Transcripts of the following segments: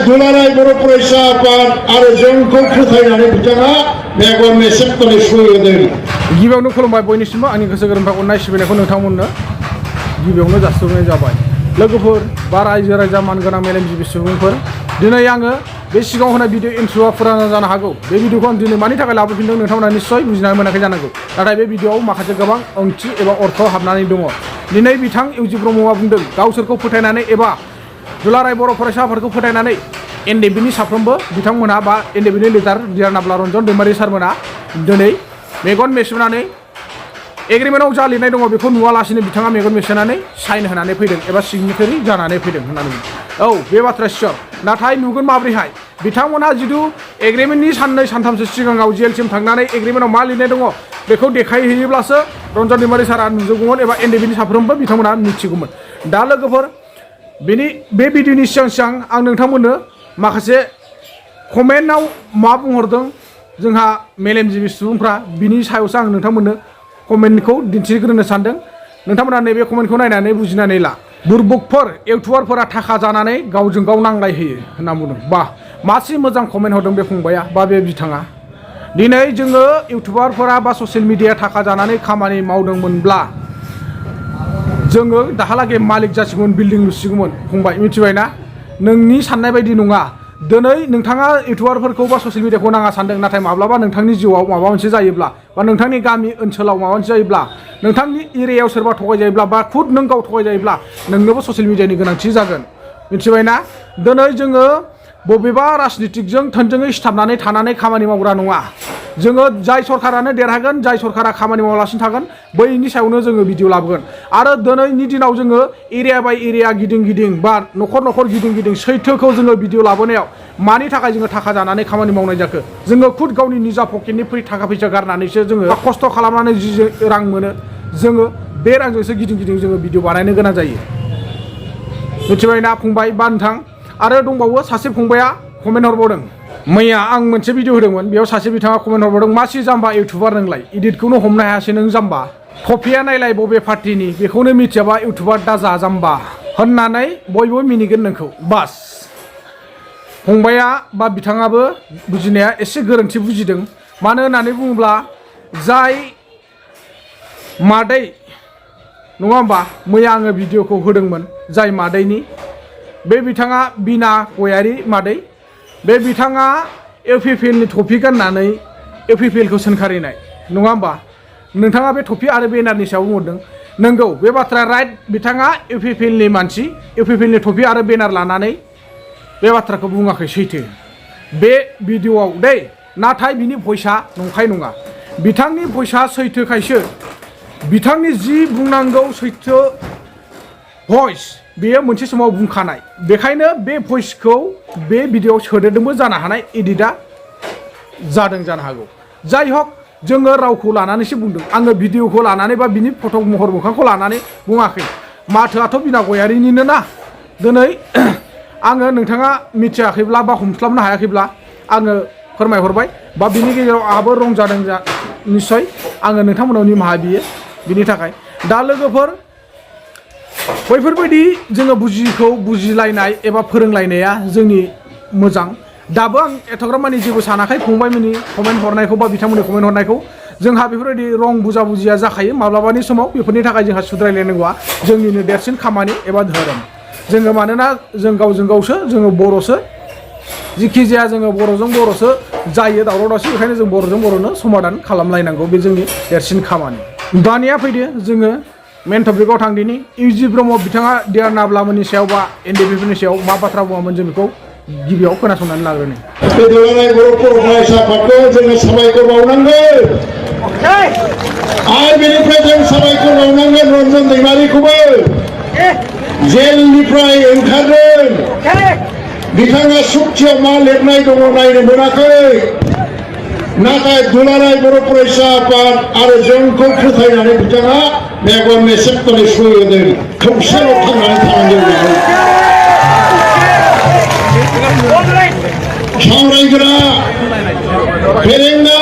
दुलाराय बर' फरायसा आफाद आरो जोंखौ फोथायनानै बिथाङा मेगन मेसेबनानै सुहोदों। गिबियावनो खुलुमबाय बयनिसिमबो आंनि गोसो गोरबोनिफ्राय अननाय सिबिनायखौ नोंथांमोननो गिबियावनो जासिहरनाय जाबाय। लोगोफोर बा रायजो राजा मानगोनां मेलेमजिबि सुबुंफोर, दिनै आङो बे सिगाङाव होनाय भिडिअ इन्ट्र'आ फुराना जानो हागौ। बे भिडिअखौ आं दिनै मानि थाखाय लाबोफिनदों नोंथांमोना निस्सय बुजिनानै मोनाखै जानांगौ। नाथाय बे भिडिअआव माखासे गोबां ओंथि एबा अर्थ हाबनानै दङ। दिनै बिथां इउजि ब्रह्मआ बुंदों गावसोरखौ फोथायनानै एबा दुलाराय बर' फरायसा आफादखौ फोथायनानै एनडिएफबिनि साफ्रोमबो बिथांमोनहा बा एनडिएफबिनि लिडार दियारनाब्ला रन्जन दैमारि सारमोना दिनै मेगन मेसेबनानै एग्रिमेन्टआव जा लिरनाय दङ बेखौ नुवालासिनो बिथाङा मेगन मेसेबनानै साइन होनानै फैदों एबा सिगनेटारि जानानै फैदों होननानै औ बे बाथ्राया सियर। नाथाय नुगोन माब्रैहाय बिथांमोनहा जिथु एग्रिमेन्टनि साननै सानथामसो सिगाङाव जेलसिम थांनानै एग्रिमेन्टआव मा लिरनाय दङ बेखौ देखायहैयोब्लासो रन्जन दैमारि सारा नुजोबगौमोन एबा एनडिएफबिनि साफ्रोमबो बिथांमोना मिथिगौमोन। दा लोगोफोर बे भिडिअनि सिगां आं नोंथांमोननो माखासे कमेन्टआव मा बुंहरदों जोंहा मेलेमजिबि सुबुंफ्रा बिनि सायावसो आं नोंथांमोननो कमेन्टखौ दिन्थिग्रोनो सानदों। नोंथांमोना नैबे कमेन्टखौ नायनानै बुजिनानै ला। बुरबकफोर इउटुबारफोरा थाखा जानानै गावजों गाव नांलायहोयो होनना बुंदों। बा मासे मोजां कमेन्ट हरदों बे फंबाया बा बे बिथाङा। दिनै जोङो इउटुबारफोरा बा ससियेल मिडिया थाखा जानानै खामानि मावदोंमोनब्ला जोङो दाहालागै मालिक जासिगौमोन, बिल्डिं लुसिगौमोन। फंबाय मिथिबाय ना? नोंनि साननाय बायदि नङा। दिनै नोंथाङा इउटुबारफोरखौ बा ससियेल मिडियाखौ नाङा सानदों, नाथाय माब्लाबा नोंथांनि जिउआव माबा मोनसे जायोब्ला बा नोंथांनि गामि ओनसोलाव माबा मोनसे जायोब्ला नोंथांनि एरियायाव सोरबा थगायजायोब्ला बा खुद नों गाव थगायजायोब्ला नोंनोबो ससियेल मिडियानि गोनांथि जागोन। मिथिबाय ना? दिनै जोङो बबेबा राजनितिकजों थोंजोङै सिथाबनानै थानानै खामानि मावग्रा नङा। जोङो जाय सरकारानो देरहागोन, जाय सरकारा खामानि मावालासिनो थागोन बैनि सायावनो जोङो भिडिअ लाबोगोन। आरो दिनैनि दिनाव जोङो एरिया बाय एरिया गिदिं गिदिं बा न'खर न'खर गिदिं गिदिं सैथोखौ जोङो भिडिअ लाबोनायाव मानि थाखाय जोङो थाखा जानानै खामानि मावनाय जाखो? जोङो खुद गावनि निजा पकेटनि थाखा फैसा गारनानैसो जोङो खस्थ' खालामनानै जि रां मोनो जोङो बे रांजोंसो गिदिं गिदिं जोङो भिडिअ बानायनो गोनां जायो। मिथिबाय ना फंबाय बा नोंथां? आरो दंबावो सासे फंबाया कमेन्ट हरबावदों। मैया आं मोनसे भिडिअ होदोंमोन, बेयाव सासे बिथाङा कमेन्ट हरबावदों, मासि जाम्बा इउटुबार नोंलाय, इडिटखौनो हमनो हायासै नों जाम्बा, टपिया नायलाय बबे पार्टिनि, बेखौनो मिथियाबा इउटुबार दा जा जाम्बा होननानै बयबो मिनिगोन नोंखौ। बास फंबाया बा बिथाङाबो बुजिनाया एसे गोरोन्थि बुजिदों। मानो होननानै बुङोब्ला जाय मादै नङा होमबा, मैया आङो भिडिअखौ होदोंमोन जाय मादैनि, बे बिथाङा बिना गयारि मादै, बे बिथाङा इउपिपिएलनि टफि गाननानै इउपिपिएलखौ सोंखारिनाय नङा होमबा? नोंथाङा बे टफि आरो बेनारनि सायाव बुंहरदों। नंगौ बे बाथ्राया राइट, बिथाङा इउपिपिएलनि मानसि, इउपिपिएलनि टफि आरो बेनार लानानै बे बाथ्राखौ बुङाखै, सैथो बे भिडिअआव दै। नाथाय बिनि भइसआ नंखाय नङा। बिथांनि भइसआ सैथोखायसो बिथांनि जि बुंनांगौ सैथो भइस बेयो मोनसे समाव बुंखानाय, बेखायनो बे भइसखौ बे भिडिअआव सोदेरदोंबो जानो हानाय, एडिटआ जादों जानो हागौ। जाय हक जोङो रावखौ लानानैसो बुंदों, आङो भिडिअखौ लानानै बा बिनि फट' महर मोखांखौ लानानै बुङाखै। माथोआथ' बिना गयारिनिनो ना। दिनै आङो नोंथाङा मिथियाखैब्ला बा हमस्लाबनो हायाखैब्ला आङो फोरमायहरबाय, बा बिनि गेजेराव आंहाबो रं जादों निस्सय आङो नोंथांमोनाव निमाहा बियो बिनि थाखाय। दा लोगोफोर बैफोरबायदि जोङो बुजियिखौ बुजिलायनाय एबा फोरोंलायनाया जोंनि मोजां। दाबो आं एथ'ग्राम मानि जेबो सानाखै फंबायमोननि कमेन्ट हरनायखौ बा बिथांमोननि कमेन्ट हरनायखौ। जोंहा बेफोरबायदि रं बुजा बुजिया जाखायो माब्लाबानि समाव, बेफोरनि थाखाय जोंहा सुद्रायलायनांगौआ जोंनिनो देरसिन खामानि एबा धोरोम। जोङो मानोना जों गावजों गावसो, जोङो बर'सो, जिखि जाया जोङो बर'जों बर'सो जायो दावराव दावसि, बेखायनो जों बर'जों बर'नो समाधान खालामलायनांगौ, बे जोंनि देरसिन खामानि। दानिया फैदो जोङो मेन टपिकआव थांदिनि। इउजि ब्रह्म बिथाङा दियारनाब्लामोननि सायाव बा एनडिएफबिनि सायाव मा बाथ्रा बुङामोन जों बेखौ गिबियाव खोनासंनानै लाग्रोनि। बे दुलाराय बर' फरायसा आफादखौ जोङो साबायखर बावनांगोन आरो बेनिफ्राय जों साबायखर बावनांगोन रन्जन दैमारिखौबो। जेलनिफ्राय ओंखारदों, बिथाङा सुक्तियाव मा लिरनाय दङ नायनो मोनाखै, नाथाय दुलाराय बर' फरायसा आफाद आरो जोंखौ फोथायनानै बिथाङा मेगन मेसेबनानै सुहोदों। खौसेल' थांनानै थानांगौ। सावरायग्रा फेरेंगा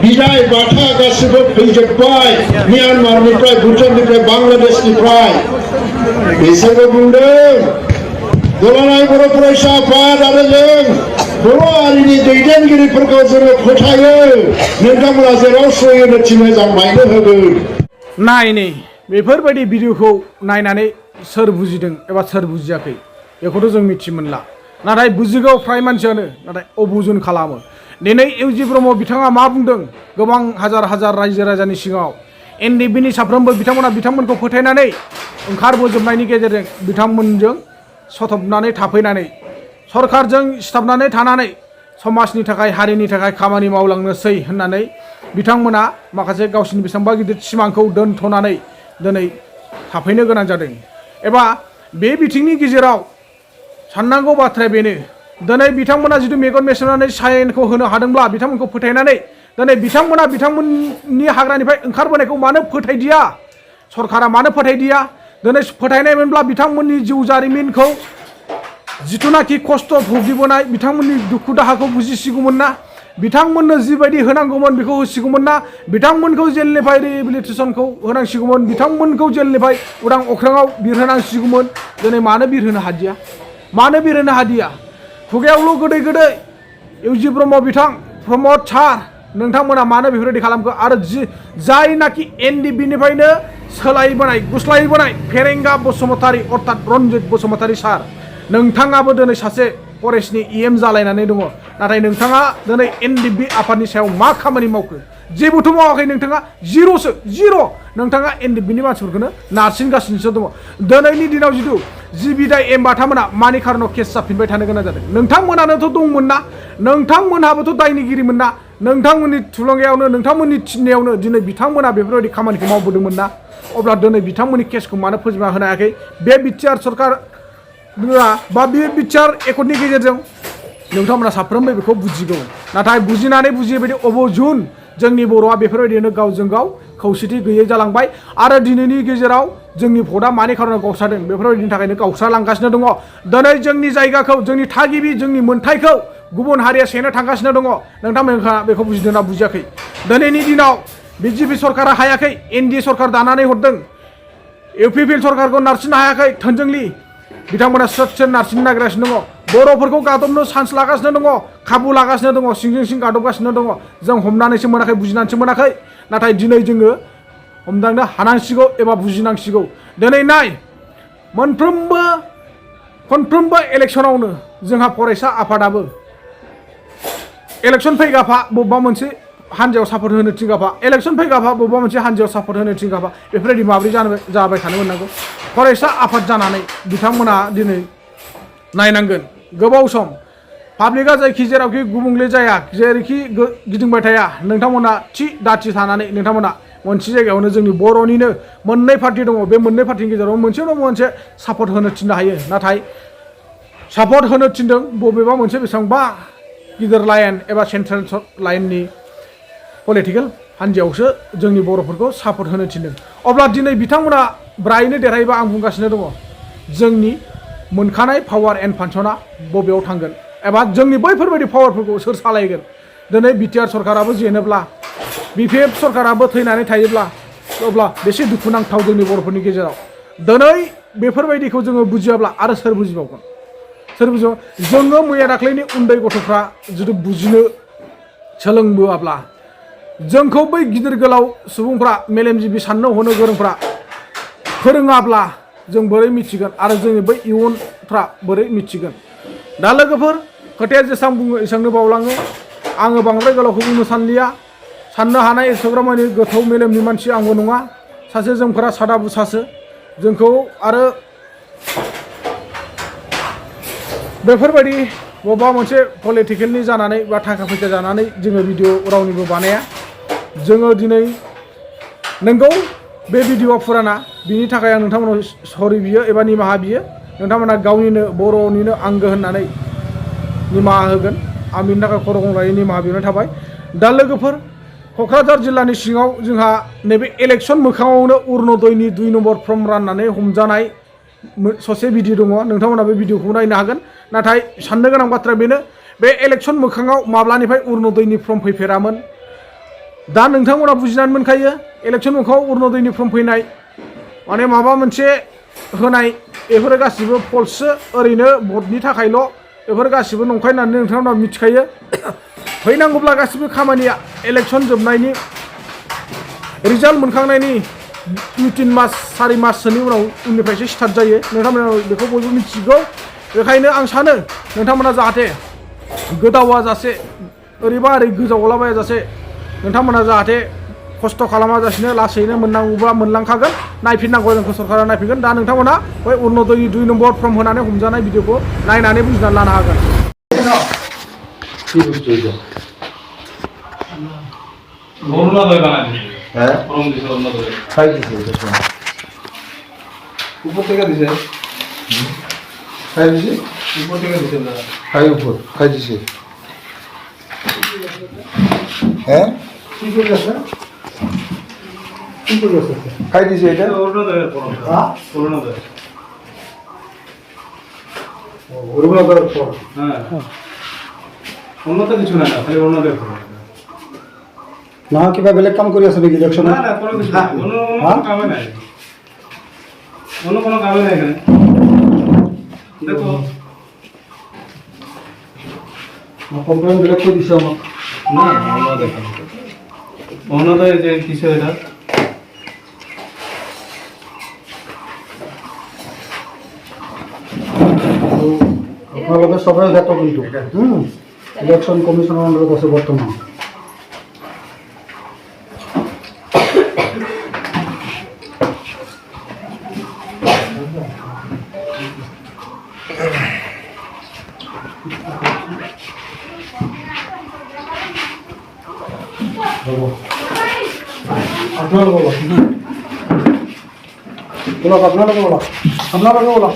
बिदाय बाथा गासिबो फैजोब्बाय म्यानमारनिफ्राय, भुटाननिफ्राय, बांलादेशनिफ्राय। बिसोरबो बुंदों दुलाराय बर' फरायसा आफाद आरो जों बर' हारिनि दैदेनगिरिफोरखौ जोङो फोथायो नोंथांमोना जेराव सहायनो थिनो जों बायनो होगोन नायनै बेफोरबायदि भिडिअखौ नायनानै सोर बुजिदों एबा सोर बुजियाखै बेखौथ' जों मिथि मोनला नाथाय बुजिगौ फ्राय मानसियानो नाथाय अबुजन खालामो दिनै इउजि ब्रह्म बिथाङा मा बुंदों गोबां हाजार हाजार रायजो राजानि सिगाङाव एनडिएफबिनि साफ्रोमबो बिथांमोनखौ फोथायनानै ओंखारबोजोबनायनि गेजेरजों बिथांमोनजों सथबनानै थाफैनानै सरकारजों सिथाबनानै थानानै समाजनि थाखाय हारिनि थाखाय खामानि मावलांनोसै होननानै बिथांमोना माखासे गावसिनि बेसेबांबा गिदिर सिमांखौ दोनथ'नानै दिनै थाफैनो गोनां जादों एबा बे बिथिंनि गेजेराव साननांगौ बाथ्राया बेनो दिनै बिथांमोना जिथु मेगन मेसेबनानै साइनखौ होनो हादोंब्ला बिथांमोनखौ फोथायनानै दिनै बिथांमोना बिथांमोननि हाग्रानिफ्राय ओंखारबोनायखौ मानो फोथायदिया सरकारा मानो फोथायदिया दिनै फोथायनायमोनब्ला बिथांमोननि जिउ जारिमिनखौ जिथुनाखि खस्थ' भुगिबोनाय बिथांमोननि दुखु दाहाखौ बुजिसिगौमोन ना बिथांमोननो जिबायदि होनांगौमोन बेखौ होसिगौमोन ना बिथांमोनखौ जेलनिफ्राय रिहेबिलिटेसनखौ होनांसिगौमोन बिथांमोनखौ जेलनिफ्राय उदां अख्राङाव बिरहोनांसिगौमोन दिनै मानो बिरहोनो हादिया मानो बिरहोनो हादिया खुगायावल' गोदै गोदै इउजि ब्रह्म बिथां प्रमद सार नोंथांमोना मानो बेफोरबायदि खालामखो आरो जायनाखि एनडिएफबिनिफ्रायनो सोलायबोनाय गुस्लायबोनाय फेरेंगा बसुमतारी अर्थात रन्जित बसुमतारी सार नोंथाङाबो दिनै सासे फरेस्टनि इएम जालायनानै दङ नाथाय नोंथाङा दिनै एनडिएफबि आफादनि सायाव मा खामानि मावखो जेबोथ' मावाखै नोंथाङा जिर' नोंथाङा एनडिएफबिनि मानसिफोरखौनो नारसिनगासिनोसो दङ दिनैनि दिनाव जिथु जि बिदाय एम बाथामोना मानि खारनाव केस जाफिनबाय थानो गोनां जादों नोंथांमोनानोथ' दंमोन ना नोंथांमोनहाबोथ' दायनिगिरिमोन ना नोंथांमोननि थुलुंगायावनो नोंथांमोननि थिननायावनो दिनै बिथांमोना बेफोरबायदि खामानिखौ मावबोदोंमोन ना अब्ला दिनै बिथांमोननि केसखौ मानो फोजोबना होनो हायाखै बे बिटिआर सरकार बा बे बिटिआर एकर्डनि गेजेरजों नोंथांमोना साफ्रोमबो बेखौ बुजिगौ नाथाय बुजिनानै बुजियैबायदि अबजुन जोंनि बर'आ बेफोरबायदिनो गावजों गाव खौसेथि गैयै जालांबाय आरो दिनैनि गेजेराव जोंनि भटआ मानि खारनाव गावस्रादों बेफोरबायदिनि थाखायनो गावस्रालांगासिनो दङ दिनै जोंनि जायगाखौ जोंनि थागिबि जोंनि मोन्थायखौ गुबुन हारिया सेनो थांगासिनो दङ नोंथांमोनहा बेखौ बुजिदोंना बुजियाखै दिनैनि दिनाव बिजेपि सरकारा हायाखै एनडिए सरकार दानानै हरदों इउपिपिएल सरकारखौ नारसिननो हायाखै थोंजोंलि बिथांमोना सोर नारसिननो नागिरगासिनो दङ बर'फोरखौ गादबनो चान्स लागासिनो दङ खाबु लागासिनो दङ सिंजों सिं गादबगासिनो दङ जों हमनानैसो मोनाखै बुजिनानैसो मोनाखै नाथाय दिनै जोङो हमदांनो हानांसिगौ एबा बुजिनांसिगौ दिनै नाय खनफ्रोमबो इलेक्सनावनो जोंहा फरायसा आफादाबो इलेक्सन फैगाफा बबेबा मोनसे हानजायाव सापर्ट होनो थिनगाफा इलेक्सन फैगाफा बबेबा मोनसे हानजायाव सापर्ट होनो थिनगाफा बेफोरबायदि माब्रै जाबाय थानो मोननांगौ फरायसा आफाद जानानै बिथांमोना दिनै नायनांगोन गोबाव सम पाब्लिकआ जायखि जेरावखि गुबुंले जाया जेरैखि गिदिंबाय थाया नोंथांमोना थि दाथि थानानै नोंथांमोना मोनसे जायगायावनो जोंनि बर'निनो मोननै पार्टि दङ बे मोननै पार्टिनि गेजेराव मोनसे नङा मोनसे सापर्ट होनो थिननो हायो नाथाय सापर्ट होनो थिनदों बबेबा मोनसे बेसेबांबा गिदिर लाइन एबा सेन्ट्रेल लाइननि पलिटिकेल हान्जायावसो जोंनि बर'फोरखौ सापर्ट होनो थिनदों अब्ला दिनै बिथांमोना ब्रायैनो देरहायोबा आं बुंगासिनो दङ जोंनि मोनखानाय पावार एन्ड फांसना बबेयाव थांगोन एबा जोंनि बैफोरबायदि पावारफोरखौ सोर सालायगोन दिनै बिटिआर सरकाराबो जेनोब्ला बिपिएफ सरकाराबो थैनानै थायोब्ला अब्ला बेसे दुखुनांथाव जोंनि बर'फोरनि गेजेराव दिनै बेफोरबायदिखौ जोङो बुजियाब्ला आरो सोर बुजिबावगोन जोङो मैया दाख्लैनि उन्दै गथ'फ्रा जुदि बुजिनो सोलोंबोआब्ला जोंखौ बै गिदिर गोलाव सुबुंफ्रा मेलेमजिबि साननो हनो गोरोंफ्रा फोरोङाब्ला जों बोरै मिथिगोन आरो जोंनि बै इयुनफ्रा बोरै मिथिगोन दा लोगोफोर खोथाया जेसेबां बुङो एसेबांनो बावलाङो आङो बांद्राय गोलावखौ बुंनो सानलिया साननो हानाय एसेग्रामानि गोथौ मेलेमनि मानसि आंबो नङा सासे जोंफोरा सादा बुसासो जोंखौ आरो बेफोरबायदि बबेबा मोनसे पलिटिकेलनि जानानै बा थाखा फैसा जानानै जोङो भिडिअ रावनिबो बानाया जोङो दिनै नोंगौ बे भिडिअआ फुराना बिनि थाखाय आं नोंथांमोनाव सरि बियो एबा निमाहा बियो नोंथांमोना गावनिनो बर'निनो आंगो होननानै निमाहा होगोन आं बिनि थाखाय खर' गंग्रायै निमाहा बिनाय थाबाय दा लोगोफोर क'क्राझार जिल्लानि सिङाव जोंहा नैबे इलेक्सन मोखाङावनो अरुण'दयनि 2 नम्बर फर्म राननानै हमजानाय ससे भिडिअ दङ नोंथांमोना बे भिडिअखौ नायनो हागोन नाथाय साननो गोनां बाथ्रा बेनो बे इलेक्सन मोखाङाव माब्लानिफ्राय अरुण'दयनि फर्म फैफेरामोन दा नोंथांमोना बुजिनानै मोनखायो इलेक्सन मोखाङाव अरुण'दयनि फर्म फैनाय माने माबा मोनसे होनाय बेफोरो गासिबो फल्ससो ओरैनो भटनि थाखायल' बेफोर गासिबो नंखाय होननानै नोंथांमोना मिथिखायो फैनांगौब्ला गासिबो खामानिया इलेक्सन जोबनायनि रिजाल्ट मोनखांनायनि 2-3 मास 4 माससोनि उननिफ्रायसो स्टार्ट जायो नोंथांमोना बेखौ बयबो मिथिगौ बेखायनो आं सानो नोंथांमोना जाहाथे गोदावा जासे ओरैबा ओरै गोजावलाबाया जासे नोंथांमोना जाहाथे खस्थ' खालामाजासिनो लासैनो मोननांगौबा मोनलांखागोन नायफिननांगौ जोंखौ सरकारा नायफिनगोन दा नोंथांमोना बै अरुण'दय 2 नम्बर फर्म होनानै हमजानाय भिडिअखौ नायनानै बुजिनानै लानो हागोन অরুণোদয় বানাই হ্যাঁ ফর্ম দিছে অরুণোদয় খাই দিছে এটা উপর থেকে দিছে খাই দিছে উপর থেকে দিছে না খাই উপর খাই দিছে হ্যাঁ কি করে আছে কি করে আছে খাই দিছে এটা অরুণোদয়ের ফর্ম হ্যাঁ অরুণোদয় অরুণোদয়ের ফর্ম হ্যাঁ অন্য তো কিছু না খালি অরুণোদয়ের ফর্ম না কিবা বেলেগ কাম কৰি আছে নেকি ইলেকশন না না কোনো কিছু কোনো কামে নাই কোনো কামে নাই এখানে দেখো না কমপ্লেইন বেলেগ কই দিছে আমাক না আমরা দেখো অন্যদের যে কিছু এটা আপনাদের সবাই দেখো কিন্তু ইলেকশন কমিশনের আন্ডারে আছে বর্তমান আপনারা বলো আপনারা বলো আপনারা বলো